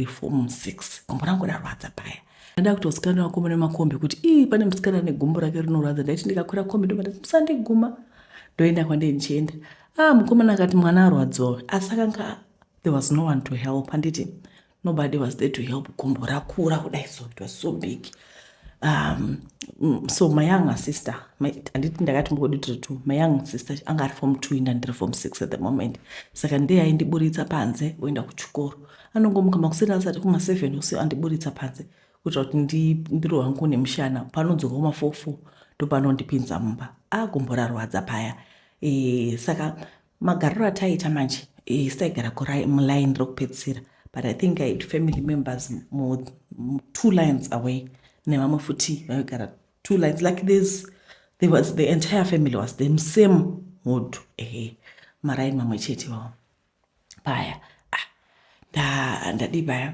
Form 6, gumbo rangu rarwadza paya. Ndada kuti vasikana vakomana makombi kuti ii, pane musikana negumbo rake rinorwadza. Ndaiti ndikakwira kombi, ndobva ndati, "Musandiguma." Ndoenda kwandei ndichienda. Ah, mukomana akati mwana arwadziwa, asi akanga there was no one to help, handiti? Nobody was there to help. Gumbo rakura kudai, so it was so big. So my younger sister, handiti ndakati mbodi tiri two? My young sister anga ari form 2, inda ndiri form 6 at the moment. Saka ndiye aindiburitsa panze oenda kuchikoro. Anongomuka makuseni, asati kuma7 usi, andiburitsa panze kuitira kuti ndiro hangu nemushana. Panodzoka kuma4 4, ndopanondipinza mumba. Agumbo rarwadza paya. Saka magariro ataiita manje, taigara muline rokupedzisira, but I think I had family members two lines away, nevamwe futi vaigara two lines like this. There was the entire family was the same hood, ehe, maraini mamwe chete iwawo paya. Ah, ndadii paya.